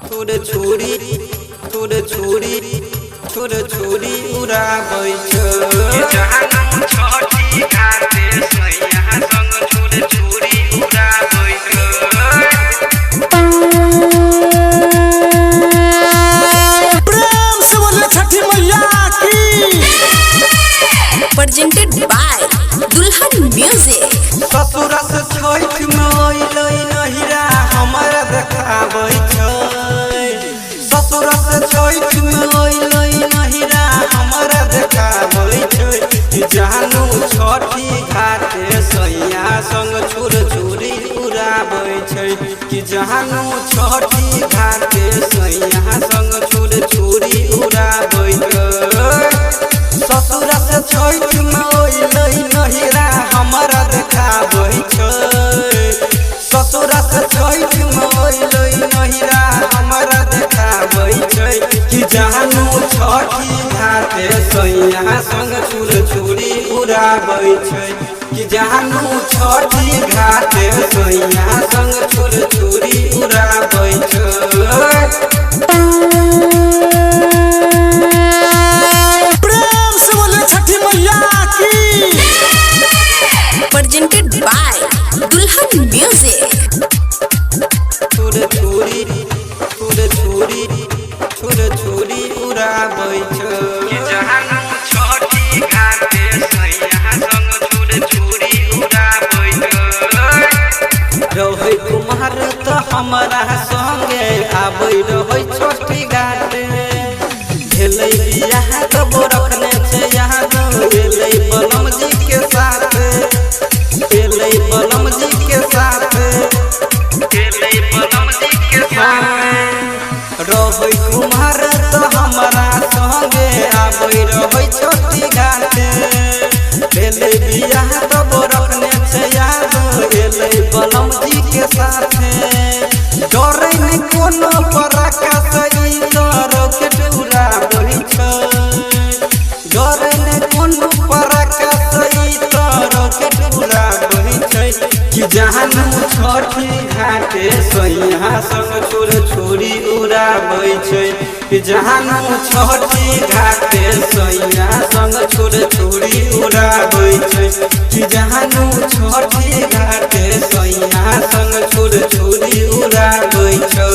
छोड़ छोड़ी छोड़ छोड़ी छोड़ छोड़ी उड़ाबै छै। जहनम छठी घाटे सैया संग छुर छुरी उड़ाबै छै। प्रेम से बोले छठी मैया की। Presented by Dulhan Music. ससुरा से छठ में अइलै नहिरा हमरा देखाबै छै। ससुरा से छठ में अइलै नहिरा हमरा देखाबै छै। जानू छठी घाटे सैया संग छुर छुरी उड़ाबै छै। कि जानू छठी घाटे सैया संग छुर छुरी उड़ाबै छै। ससुरा से छठ में अइलै नहिरा हमरा देखाबै छै। ससुरा से छठ में अइलै नहिरा हमरा देखाबै छै। कि जानू छठी घाटे सैया संग छुर छुरी उड़ाबै छै। कि जानू छठी घाटे सैया संग छुर छुरी उड़ाबै छै। प्रेम से बोले छठी मैया की। Presented by Dulhan Music. छुर छुरी छुर छुरी छुर छुरी उड़ाबै छै। जहनम छठी घाटे सैया संग छुर छुरी उड़ाबै छै। रहै कुमार तऽ हमरा संगे आबै रहै छठी घाटे। भेलै बियाह तब रखने छै याद भेलै बलम जी के साथ। भेलै बलम जी के साथ। भेलै बलम जी के साथ। रहै कुमार तऽ हमरा संगे आबै रहै छठी घाटे। भेलै बियाह तब रखने छै याद भेलै बलम जी के साथे। डरै नै कोनो पराका ई तऽ रॉकेट उड़ाबै छै। डरै नै कोनो पराका ई तऽ रॉकेट उड़ाबै छै। कि जानू छठी घाटे सैया संग छुर छुरी उड़ाबै छै। कि जानू छठी घाटे सैया संग छुर छुरी उड़ाबै छै। कि जानू छठी घाटे सैया संग छुर छुरी उड़ाबै छै।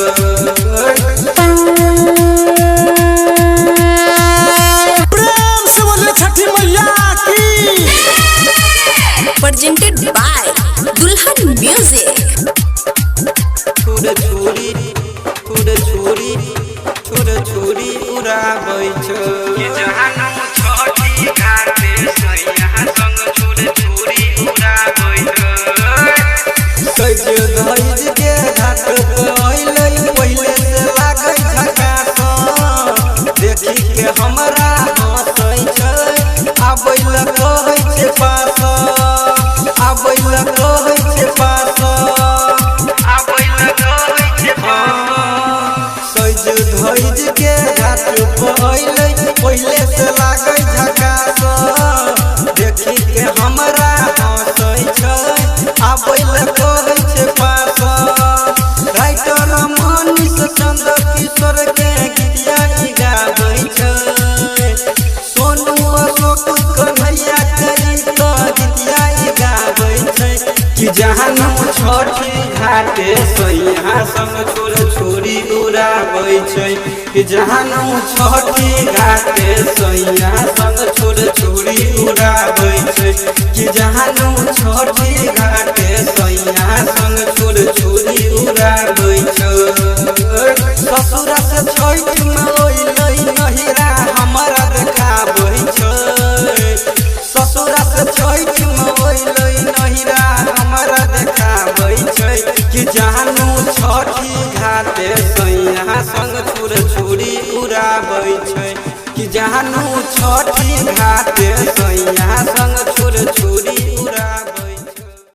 प्रेम से बोले छठी मैया की। Presented by Dulhan Music. छुर छुरी छुर छुरी छुर छुरी उड़ाबै छै। जहनम छठी घाटे सैया संग छुर छुरी उड़ाबै छै। सज धैज के घाट पर अइलै पहिले से लागै झकास। देखी के हमरा हँसै छै आबै लए कहै छै पास। आबै लए कहै छै पास। आबै लए कहै छै पास। सज धैज के घाट पर अइलै पहिले से लागै झकास। देखी के हमरा हँसै छै आबै लए कहै छै पास। राइटर मनीष चंद्र किशोर के गीतिया ई गाबै छै। सोनू अशोक कन्हैया के ई तऽ गीतिया ई गाबै छै। कि जानू छठी घाटे सैया संग छुर छुरी उड़ाबै छै। कि जानू छठी घाटे सैया संग छुर छुरी उड़ाबै छै। कि जानू छठी घाटे सैया संग छुर छुरी उड़ाबै छै। ससुरा से छठ में अइलै नहिरा हमरा देखाबै छै। ससुरा से छठ में अइलै नहिरा हमरा देखाबै छै। कि जानू छठी घाटे सैया संग छुर छुरी उड़ाबै छै। कि जानू छठी घाटे सैया संग छुर छुरी